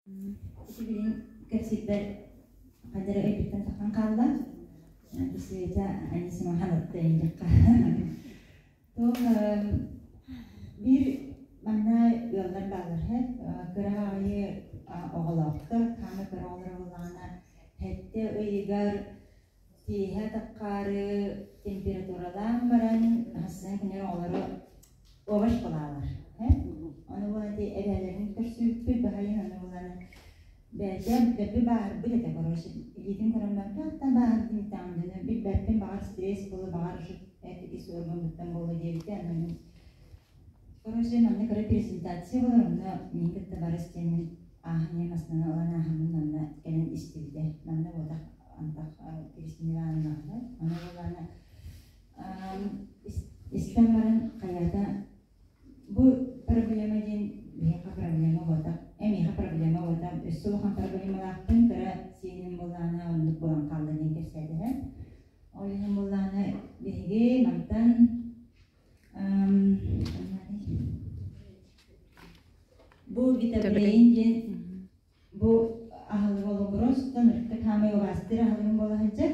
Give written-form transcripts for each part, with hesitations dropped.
Ити билин кэпсиирбэр хайда эрэ өйбүттэн таххан хаалла. Света Анисимовна диэххэ. Туох биир манна ыаллар бааллар кыра аҕайы оҕолоохтор, хаана кыра оҕолоро буоллаҕына сэттэ ыйыгар тииһэ таххаары температуралаан баран хассыан күнүгэр оҕолору овощ балаалар. Ону буолан ити эбээлэрин көрсүбүппүт баһайын ону буолан бэйэтэ дэлби бааһырбыт этэ, короче, илиитин көрөн баран туохтан бааһырдын итэҕин билбэппин, баҕар стресс буолуо, баҕар эт ис органыттан буолуо диэбитэ. Аны короче манна кыра презентация болар, онно мин кытта барыс диэммин ааһан иһэн массыынаны ылан ааһаммын манна кэлэн истибитэ. Манна буотах антах Кристина Ивановна ону буоллаана истэн баран хайата бу проблема диэн биһиэхэ проблема буотах, эмиэхэ проблема буотах, өссө улахан проблемалаахпын, кыра сиэним буоллаана оннук буолан хаалла диэн кэпсээтэ. Ол иһин буоллаана биһиги мантан бу витамин диэн бу аһылык олобуростан ыртык хаамай убаастыыр аһылыгын буола сылдьар.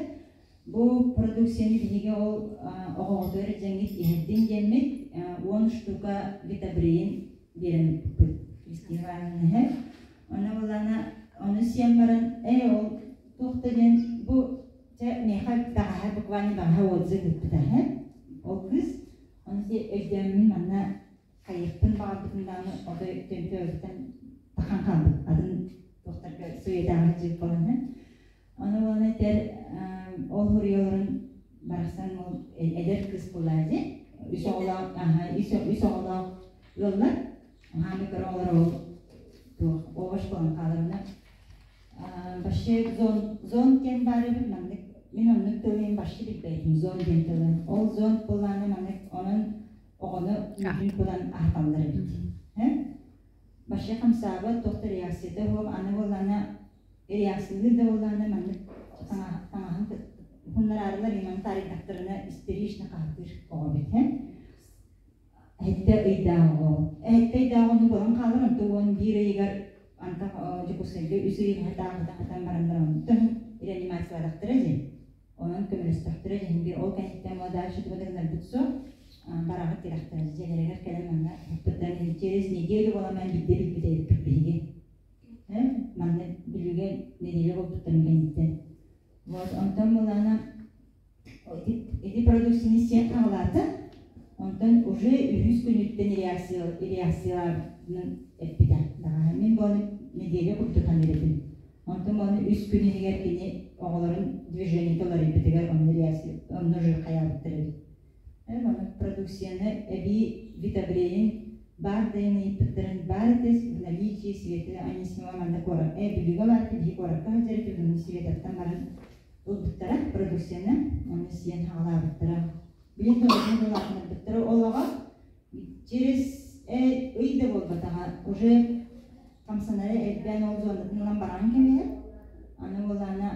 Бу продукцияны биһиги ол оҕоҕутугар дьэҥҥит иһэрдин диэммит 10 штука витабрин биэрэн ыппыппыт Кристина Ивановна. Онно буоллаҕына ону сиэн баран ол туох да диэн бу чэ миэхэ бэҕэһээ буквально бэҕэһээ отзыв ыыппыта ол кыыс ону өйдөөммүн манна хайыахпын баҕарбытым даҕаны отой төмтөөрүттэн тахан хаалбыт атын туохтарга суетаҕа дьип буолан ону буолан этэр ол хуруйаларын барахсан ол эдэр кыыс буолаа дии үс оҕолоох үс оҕолоох ыаллар хаамы кыра оҕолор ол туох овощ буолан хааларына вообще зон зон диэн баар эбит маннык мин оннук тылын вообще билбэтим зон диэн тылын ол зон буоллаҕына маннык онон оҕону үүтүн кутан аһаталлар эбит. Вообще хамсаабат, туох да реакцията суох, аны буоллаҕына реакциялыыр да буоллаҕына маннык таҥаһын хуннараарылар иман таарыйдахтарына истерично хаһытыыр оҕо эбит. Эһэттэ ыйдаах оҕо. Эһэттэ ыйдаах ону буолан хаалар, онто 11 ыйыгар антах Дьокуускайга үс ый хатаан бараннар онтон реанимациялаатахтара дии. Онон көмөлөстөхтөрө дьиһин биир ол кэнниттэн дальше туга да гынарбыт суох бараҕыт тирэхтэрэ дьиэлэригэр кэлэн манна ыппыттан через неделю буолан биирдэ билбит эбиппит биһиги манна Бүлүүгэ неделя буолбуттарын кэнниттэн вот онтон булаана ити продукцияны сиэн хаалаата онтон уже үһүс күнүттэн реакцияларын эппитэ даҕаһы мин буолан неделя курдук этим. Онтон уонна үс күн иһигэр кини оҕолорун движениета уларыйбытыгар онно онно уже хайаабыттар эбит. Онно продукцияны эбии витабрейн баар дайын ыйыппыттарын баар этэ в наличии Света Анисимова манна куорат Бүлүүгэ баар биһи куоракка сылдьар этибит Светаттан баран ылбыттара продукцияны онно сиэн хаалаабыттара. Билин тоҕотун улаатыннарбыттара ол оҕо через ый да буолбатаҕа уже хамсанара элбээн ол зонатын ылан баран кэбиһэр. Аны буоллаҕына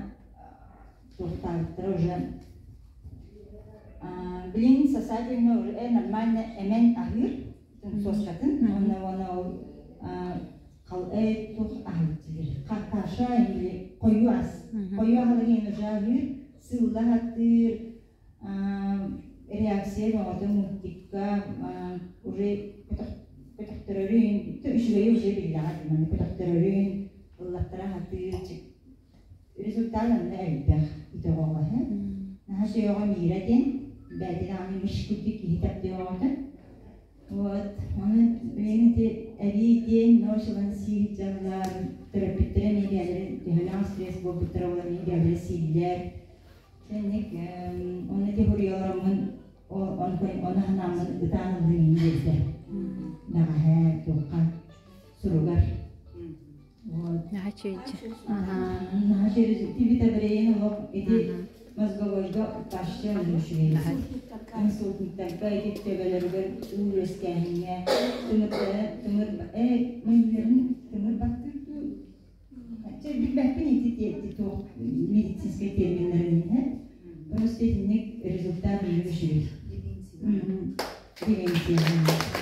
туохтаабыттара уже билин сосательно уже нормально эмэн аһыыр соскатын уонна уонна ол туох аһыыр каша или хойуу ас хойуу аһылыгын уже аһыыр сыылла аһаттыыр реакция бөҕөтө мультикка уже көтөхтөрөрүн үчүгэйи уже биллэҕэ манна көтөхтөрөрүн ыллаттара сатыыр результат онно элбэх ити оҕоҕо наһаа сүөҕэ миирэ диэн бэйэтин аҕаны миш курдук киһи таптыыр оҕото вот ону билигин ити эбии диэн ночь сиир дьаллар төрөппүттэрэ эмиэ бэйэлэрин төһөлөөх стресс буолбуттара буолан эмиэ бэйэлэрэ сииллэр Сэнник онно дьуһуруйалараммын ону санааммын ытаан ыллым иһин диэбитэ. Бэҕэһээ туохха суругар. Наһаа үчүгэйдик. Наһаа үчүгэй тибита олох ити мозговойга вообще үчүгэй. Инсультарга ити төбөлөрүгэр уу үөскээһиҥҥэ тымырдара тымыр мөйүлэрин тымыр баттыыр Чэ, билбэппин ити туох медицинскэй терминнэрин иһэ. Просто итинник результат үчүгэй. Деменция.